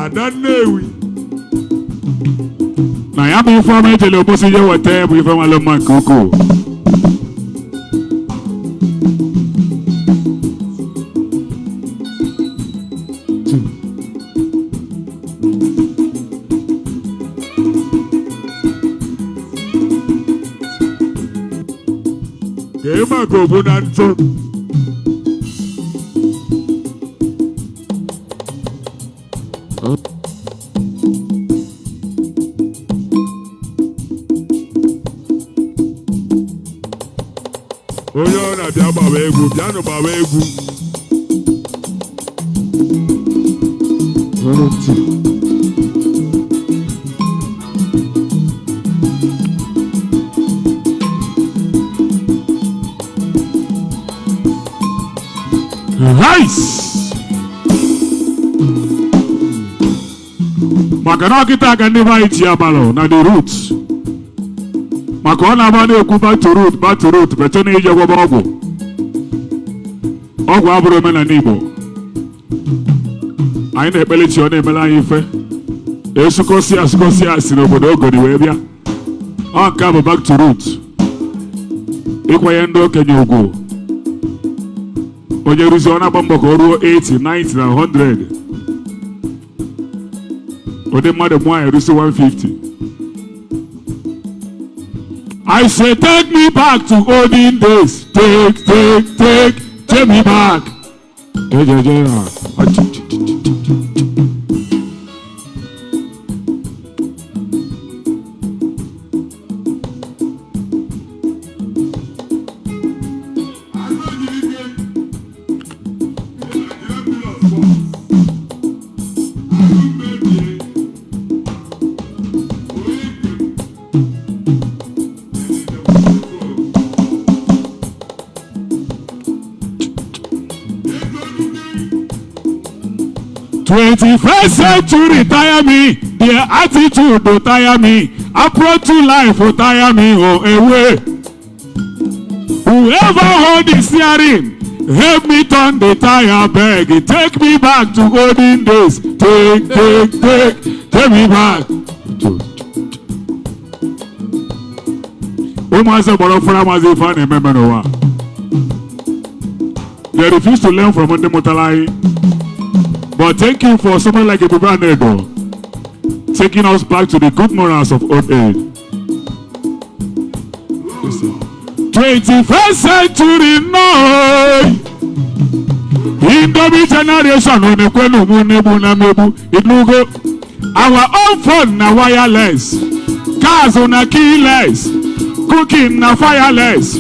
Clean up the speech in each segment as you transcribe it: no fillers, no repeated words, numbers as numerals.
Ada Nnewi. Na ya bụ ife ọma ejele Obosi je weta bụ ife nwale mma nke ukwuu. Kee maka ogbu na ntụ. Onye ọ na-abịa gbawa egwu, bịanụ gbawa egwu. Rice! Maka na ọkịta ka ndị be anyị ji abalụ na the root. Maka ọ na-agba na-ekwu back to root, back to root, beche na ije gwọba ọgwụ. Ọgwụ abụrụ omenala Igbo. Anyị na-ekpele chi, ọ na-emere anyị ife. Esukọsi asụkọsi asị n'obodo Ogoni wee bịa. Ọ nke a bụ back to root. Ịkwanye ndị okenye ugwu. Onye rụzi ọ na-agba mbọ ka o ruo 80, 90 na 100. Ụdị mmadụ mụọ anyị erusi 150. I say take me back to olden days. Take, take, take, take me back. Ejeje na. 21st century tire me, their attitude go tire me, approach to life go tire me, oh away. Whoever hold the steering, help me turn the tire beg, take me back to olden days. Take, take, take, take me back. Ụmụazị gbara ọfụrụ amazi ife a na-eme eme n'ụwa. They refuse to learn from ndị mụtara anyị. But thank you for someone like Ebube Anedo taking us back to the good morals of old age. 21st century, no! Indomie generation onekwenu mu negbu na megbu inugo. Our own phone na wireless, cars na keyless, cooking na fireless,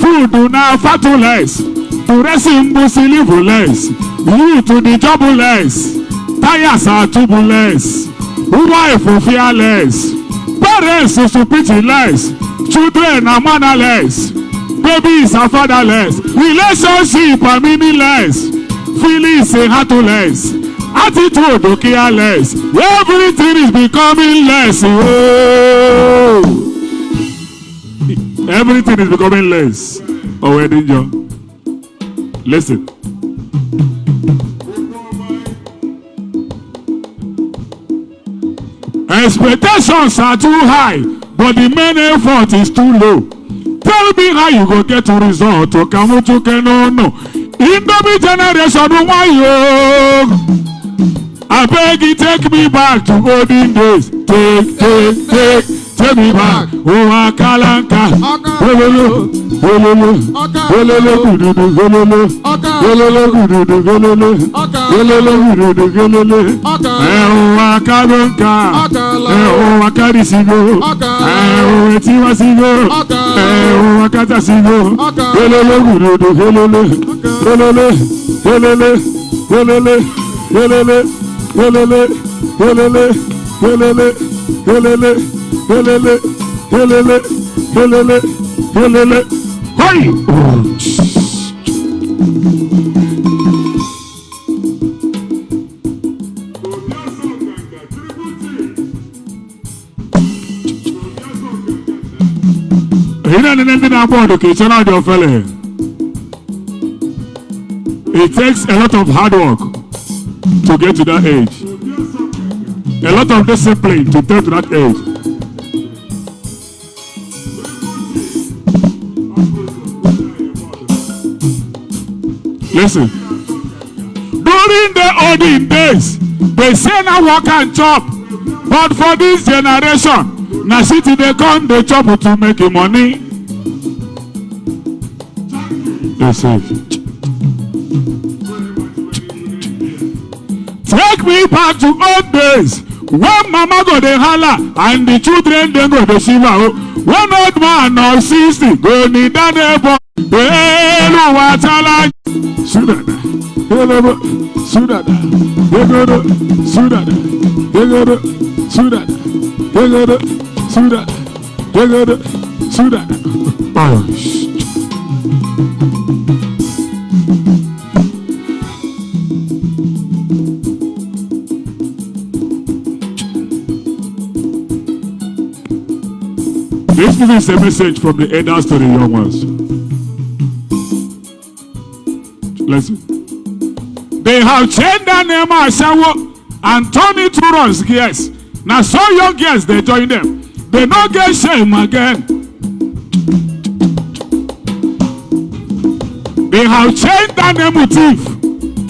food na fatuless, dressing bụ sleeveless, youth the jobless, tires are tubeless, wife fearless, parents stupidless, children are mannerless, babies are fatherless, relationship are meaningless, feelings are heartless, attitude careless, everything is becoming less. Oh. Everything is becoming less. Oh, wedding job. Listen. Expectations are too high, but the main effort is too low. Tell me how you go get to result. Kamutuke no no. Indomie generation why yo? I beg you take me back to olden days. Take, take, take, take me back. Oh, Akalanka. Ololo, ololo, ololo, gududu, ololo, ololo, gududu, ololo, ololo, gududu, ololo. Ẹ̀hún akágbóǹkà, ẹ̀hún akárìsígbó, ẹ̀hún etíwásígbó, ẹ̀hún akátásígbó, ololo, gududu, ololo, ololo, ololo, ololo, ololo, ololo, ololo, ololo, ololo, ololo, ololo, ololo, ololo. Hoi! Èyí náà ni ndị na-agba ọdụ ka ịchọ na-adị ofele. It takes a lot of hard work to get to that age. A lot of discipline to take to that age. Listen. During the olden days, they say na work and chop. But for this generation, na city they come dey chop to make money. They say, take me back to old days when mama go dey holla and the children dem go dey shiver o. When old man of 60 go kneel down ebo, elu wa tala. Sudada, elebo, sudada, egoro, sudada, egoro, sudada, egoro, sudada, egoro, sudada. Oh, This is a message from the elders to the young ones. Listen. They have changed their name Ashawo and turned it to runs girls. Now so young girls they join them. They no get shame again. They have changed their name thief.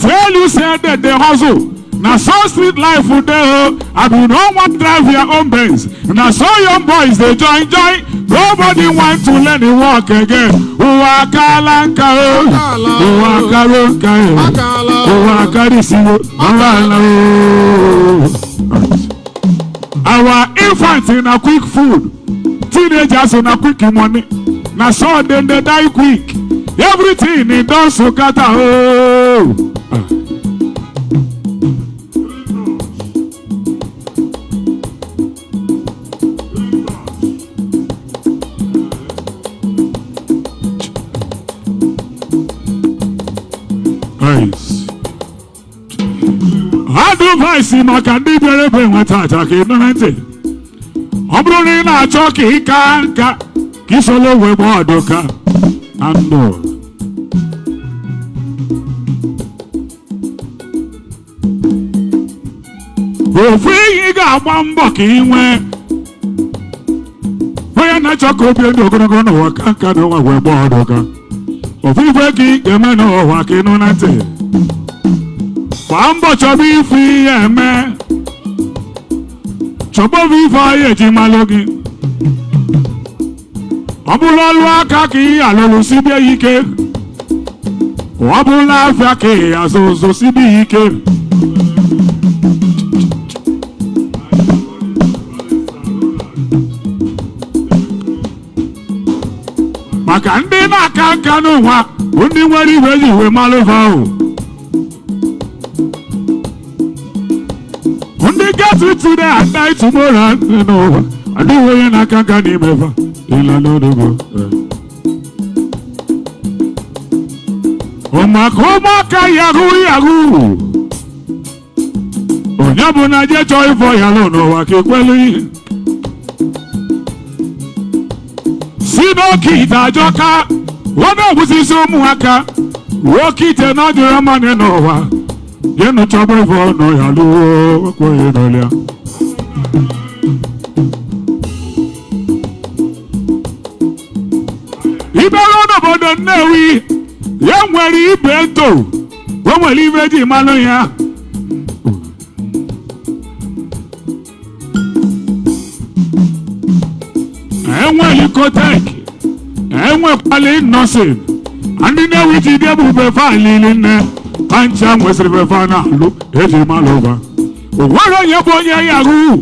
Tell you said that they hustle. Now so street life would they and you don't want drive your own Benz. Now so young boys they join. Nobody want to learn the work again. Uwakalanka o, uwakaronka o, uwakarisiwo, uwala o. Our infants in a quick food, teenagers in a quick money. Now so then they die quick. Everything in don scatter o. Advice maka ndị bịara ebe nweta aja ka ị nụrụ ntị. Ọ bụrụ na ị na-achọ ka ị ka nka ka ị soro wee gbaa ọdụ ka na ndụ. Ofu ihe ị ga-agba mbọ ka ị nwee. Onye na-achọ ka obi ndụ ogologo n'ụwa ka nka n'ụwa wee gbaa ọdụ ka. Ofu ife ka ị ga-eme n'ụwa ka ị nụ na ntị. Gbaa mbọ chọba ife ihe eme. Chọba ife ahụ eji malụ gị. Ọ bụrụ ọlụ aka ka ị alụlụ sibie ya ike. Ọ bụrụ afịa ka ị azụ ụzụ sibie ya ike. Maka ndị na-aka nka n'ụwa bụ ndị nwere iwe ji iwe malụ fa ahụ. Ndị get it today and die tomorrow n'ụwa. Adịghị onye na-aka nka n'ime fa. Ịla n'odogbo. Maka ụmụaka yahoo yahoo. Onye bụ na je chọọ ịfọ ya lụ n'ụwa ka ekwelu ihe. Si n'oke ite ajọka, ọ na-egbusisi ụmụaka. Oke ite na adịrọ mmanụ n'ụwa. Jenu chọba ịfọ ọnụ ya lụọ ekweghị n'ọlịa. Ibere n'obodo Nnewi, ya nwere ibe eto, o nwere ibe eji malụ ya. Enwere Kotek, enwekwala Innocent, ndị Nnewi ji dị ebube fa lili nne, pancha nwesịrị befa na-alụ eji malụ ụba. O nwere onye bụ onye yahoo.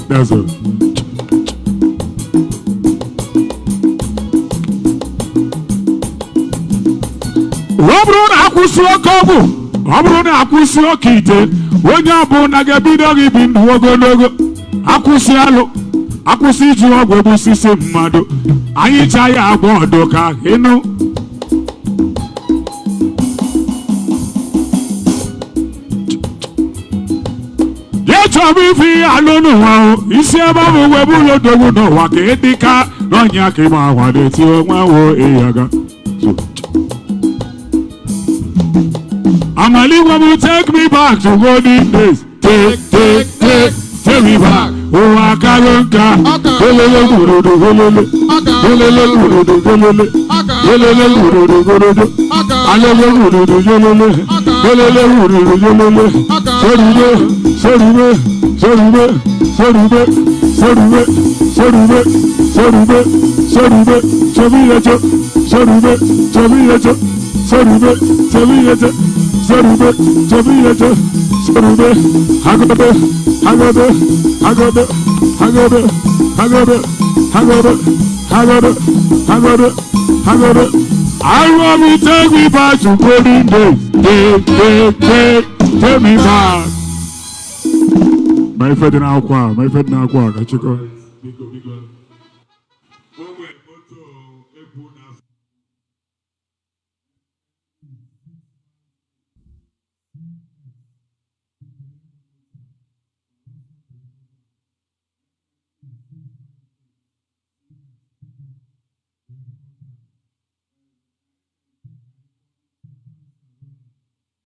That's it. Ọ bụrụ na akwụsị oke ọgwụ, ọ bụrụ na akwụsị oke ite, onye ọbụla ga-ebido gị bi ndụ ogologo. Akwụsị alụ, akwụsị iji ọgwụ egbusisi mmadụ, anyị cha ya agba ọdụ ka ịnụ. Jee chọba ife ihe alụ n'ụwa o, isi ebe ọ bụ wee bụrụ odogwu n'ụwa ka ị dị ka n'ọnya ka ịma akwa na-eti onwe wo ịyaga. Amaligwe bụ take me back to golden days. Take, take, take, take me back. Ụwa akago nka. Gololo gurudu gololo. Gololo gurudu gololo. Gololo gurudu gorodo. Alolo gurudu gololo. Gololo gurudu gololo. Sorube, sorube, sorube, sorube, sorube, sorube, sorube, sorube, sobiyecho, sorube, sobiyecho, sorube, sobiyecho, sorube, sobiyecho, sorube, hagobe, hagobe, hagobe, hagobe, hagobe, hagobe, hagobe, hagobe, hagobe. I want to take me back to golden days. Take, take, take, take me back. Ma ife dị n'akwụkwọ a, ma ife dị n'akwụkwọ a, ka chịkọ.